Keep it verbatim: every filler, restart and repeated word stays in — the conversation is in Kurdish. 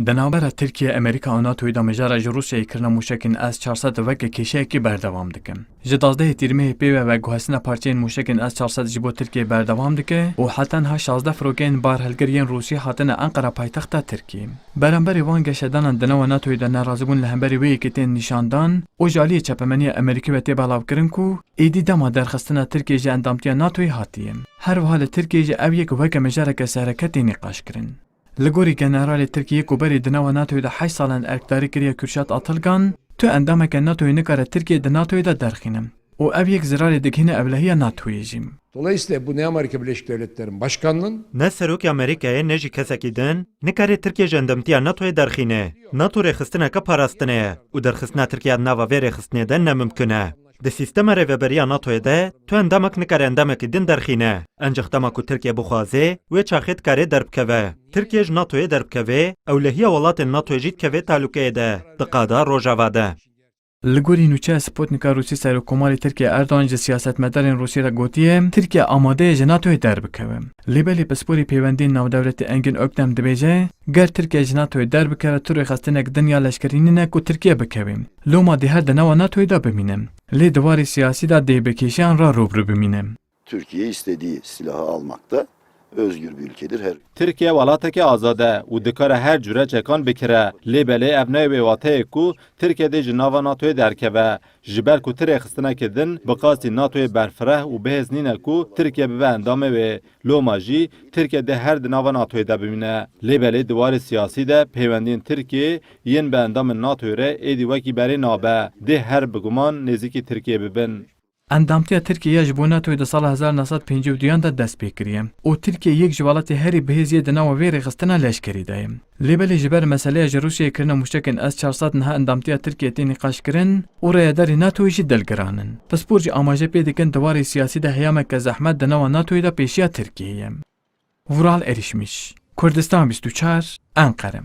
Di navbera Tirkiye, Amerîka û NATOyê de mijara ji Rûsyayê kirina mûşekên S çar sed weke kêşeyekî berdewam dike. Ji dazdehê Tîrmehê pê ve veguhestina parçeyên mûşekên S çar sed ji bo Tirkiyê berdewam dike û heta niha şazdeh firokeyên barhilgir yên Rûsî hatine Enqera paytexta Tirkiyê. Beramberî van geşedanan di nava NATOyê de nerazîbûn li hemberî wê yekê tên nîşandan û ji aliyê çapemeniya Amerîkî ve tê belavkirin ku êdî dema derxistina Tirkiyê ji endamtiya NATOyê hatiye. Her wiha li Tirkiyê jî ev yek weke mijareke sereke tê nîqaşkirin. Li gorî generalê Tirkiyê ku berê di nava NATOyê de heşt salan erkdarî kiriye Kürşat Atılgan, tu endameke NATOyê nikare Tirkiye di NATOyê de derxîne û ev yek zirarê digihîne ewlehiya NATOyê jî. Dolayısıyla bu ne Amerika Birleşik Devletleri'nin başkanının Ne serokê Amerîkayê ne jî kesekî din nikare Tirkiye ji endamtiya NATOyê derxîne. NATO rêxistineke parastinê ye û derxistina Tirkiye di nava vê rêxistinê de ne mimkun e. Di sîstema rêveberiya NATOyê de tu endamek nikare endamekî din derxîne. Encax dema ku Tirkiye bixwaze, wê çaxê dikare derbikeve. Tirkiye ji NATOyê derbikeve, ewlehiya welatên NATOyê jî dikeve talûkeyê de, di qada Rojava de. Li gorî nûçeya Sputnika Rûsî, Serokkomarê Tirkiye Erdogan ji siyasetmedarên Rûsî re gotiye, Tirkiye amade ye ji NATOyê derbikeve. Lê belê pisporî peywendiyên navdewletî Engin Öktem dibêje, ger Tirkiye ji NATOyê derbikeve, tu rêxestinek din ya leşkerî nîne ku Tirkiye bikeve. Loma dê her di nava NATOyê de bimîne. Lê di warê siyasî de dê bi kêşeyan re rû bi rû bimîne. Türkiye istediği silahı almakta özgür bir ülkedir. Her Tirkiye welatekî azad e û dikare her cure çekan bikire. Lê belê ev nayê wê wateyê ku Tirkiye dê ji nava NATOyê derkeve. Ji ber ku tu rêxistinekê din bi qasî NATOyê berfireh û bihêz nîne ku Tirkiye bibe endamê wê. Loma jî Tirkiye dê her di nava NATOyê de bimîne. Lê belê di warê siyasî de peywendiyên Tirkiyeyê yên bi endamên NATOyê re êdî wekî berê nabe. Dê her bi guman nêzîkî Tirkiyeyê bibin. Endamtiya Tirkiyê ya ji bo NATOyê di sala hezar neh sed pêncî û duyan de dest pê kiriye û Tirkiye yek ji welatê herî bihêz yê di nava vê rêxistina leşkerî de ye. Lê belê ji ber meseleya ji Rûsyayê kirina mûşekên S çar sed niha endamtiya Tirkiyê tê nîqaşkirin û rayedarê NATOyê jî dilgiran in. Pispor jî amaje pê dikin di warê siyasî de heyameke zehmet di nava NATOyê de pêşiya Tirkiyeyê ye. Vural Erişmiş, Kurdistan bîst û çar, Enqere.